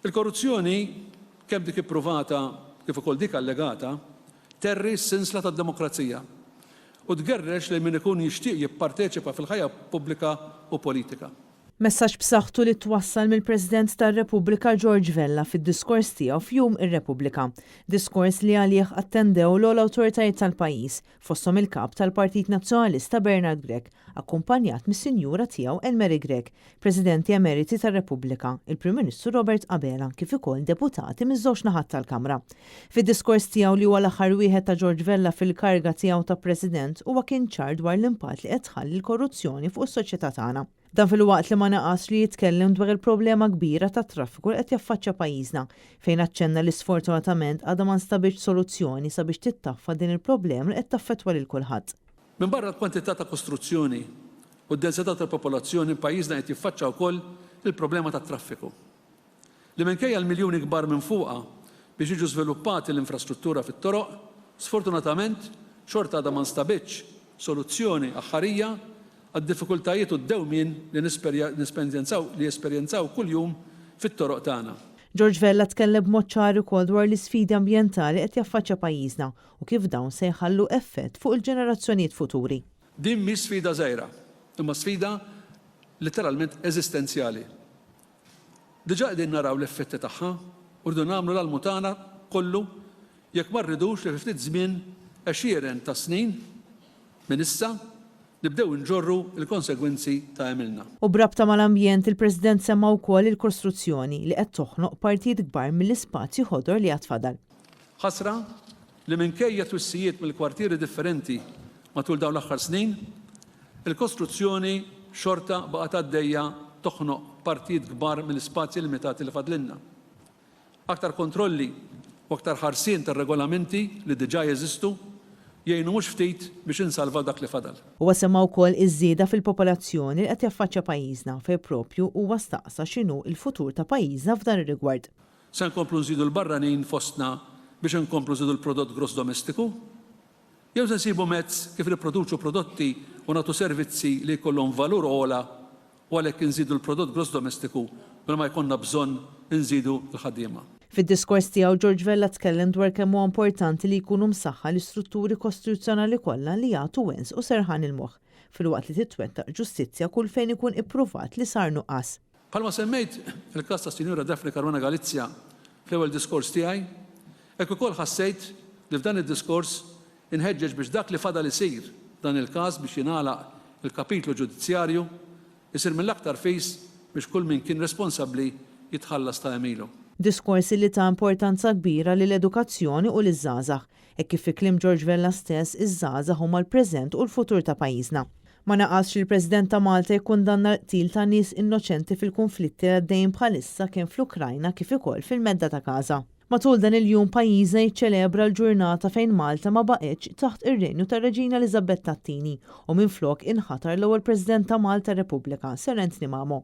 Il-korruzzjoni, kemm dik ippruvata kif ukoll dik allegata, therri s-sinsla tad-demokrazija u tgerrex lil min ikun jixtieq jipparteċipa fil-ħajja pubblika u politika. Messaġġ b'saħħtu li twassal mill-President tar-Repubblika George Vella fid-diskors tiegħu f'Jum ir-Repubblika. Diskors li għalih attendew l-ogħla awtoritajiet tal-pajjiż, fosthom il-Kap tal-Partit Nazzjonalista Bernard Grech, akkumpanjat mis-Sinjura tiegħu Elmarie Grech, Presidenti Emeriti tar-Repubblika, il-Prim Ministru Robert Abela kif ukoll deputati miż-żewġ naħat tal-Kamra. Fid-diskors tiegħu li huwa l-aħħar wieħed ta' George Vella fil-kariga tiegħu ta' President huwa kien ċar dwar l-impatt li qed tħalli l-korruzzjoni fuq is-soċjetà tagħna. Dan filwaqt li ma naqasx li jitkellem dwar il-problema kbira tat-traffiku li qed jaffaċċja pajjiżna, fejn aċċenna li sfortunatament għadha ma nstabitx soluzzjoni sabiex tittaffa din il-problema li qed taffettwa lil kulħadd. Minbarra l-kwantità ta' kostruzzjoni u d-densità tal-popolazzjoni, pajjiżna qed jiffaċċa wkoll il-problema tat-traffiku, li minkejja l-miljuni kbar minfuqa biex jiġu żviluppati l-infrastruttura fit-toroq, sfortunatament xorta għadha ma nstabitx soluzzjoni aħħarija għad-diffikultajiet u d-dewmien li li jesperjenzaw kuljum fit-toroq tagħna. George Vella tkellem b'mod ċar ukoll dwar l-isfidi ambjentali li qed jaffaċċja pajjiżna u kif dawn se jħallu effett fuq il-ġenerazzjonijiet futuri. Din mhix sfida żgħira, imma sfida litteralment eżistenzjali. Diġà qegħdin naraw l-effetti tagħha u rridu nagħmlu l-almu tagħna kollu jekk ma rridux li fi ftit żmien, għexieren ta' snin minn issa, nibdew inġorru l-konsegwenzi ta' għemilna. U b'rabta mal-ambjent, il-President semma wkoll il-kostruzzjoni li qed toħnoq partijiet kbar mill-ispazji ħodor li għad fadal. Ħasra li minkejja twissijiet mill-kwartieri differenti matul dawn l-aħħar snin, il-kostruzzjoni xorta baqgħet għaddejja toħnoq partijiet kbar mill-ispazji limitati li fadlilna. Aktar kontrolli u aktar ħarsien tar-regolamenti li diġà jeżistu jgħinu mhux ftit biex insalvaw dak li fadal. Huwa semma wkoll iż-żieda fil-popolazzjoni li qed jaffaċċja pajjiżna fejn propju huwa staqsa x'inhu l-futur ta' pajjiżna f'dan ir-rigward. Se nkomplu nżidu l-barranin fostna biex inkomplu nżidu l-prodott gross domestiku? Jew se nsibu mezz kif nipproduċu prodotti u nagħtu servizzi li jkollhom valur ogħla u għalhekk inżidu l-prodott gross domestiku bla ma jkollna bżonn inżidu l-ħaddiema? Fid-diskors tiegħu George Vella tkellem dwar kemm huwa importanti li jkunu msaħħa l-istrutturi kostituzzjonali kollha li jagħtu wens u serħan il-moħħ, filwaqt li titwettaq ġustizzja kull fejn ikun ippruvat li sar nuqqas. Bħalma semmejt il-każ tas-Sinjura Daphne Caruana Galizia fl-ewwel diskors tiegħi, hekk ukoll ħassejt li f'dan id-diskors inħeġġeġ biex dak li fadal isir f'dan il-każ biex jingħalaq il-kapitlu ġudizzjarju, isir mill-aktar fis biex kull min kien responsabbli jitħallas ta' għemilu. Diskors li ta importanza kbira lill-edukazzjoni u liż-żgħażagħ, hekk kif fi kliem George Vella stess, iż-żgħażagħ huma l-preżent u l-futur ta' pajjiżna. Ma naqasx li l-President ta' Malta jikkundanna l-qtil ta' nies innoċenti fil-kunflitti li għaddejjin bħalissa kemm fl-Ukrajna kif ukoll fil-Medda ta' Gaza. Matul dan il-jum pajjiżna jiċċelebra l-ġurnata fejn Malta ma baqgħetx taħt ir-renju tar-Reġina Eliżabetta t-Tieni u minflok inħatar l-ewwel President ta' Malta Repubblika, Sir Anthony Mamo.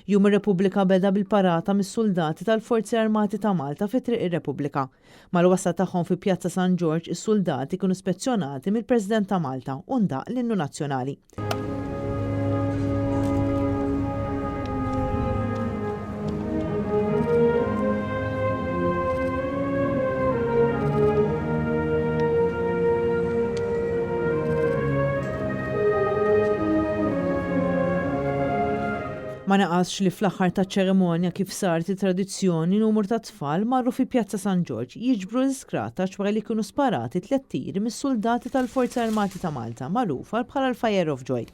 Jum ir-Repubblika beda bil-parata mis-suldati tal-Forzi Armati ta' Malta fi Triq ir-Repubblika. Mal-wasla tagħhom fi Pjazza San Ġorġ, is-suldati kienu spezzjonati mill-President ta' Malta u ndaqq l-Innu Nazzjonali. Ma naqasx li fl-aħħar taċ-ċerimonja kif saret it-tradizzjoni numru ta' tfal marru fi Pjazza San Ġorġ jiġbru l-iskrataċ wara li kienu sparati tlett tiri mis-suldati tal-Forzi Armati ta' Malta magħrufa bħala l-Fire of Joy.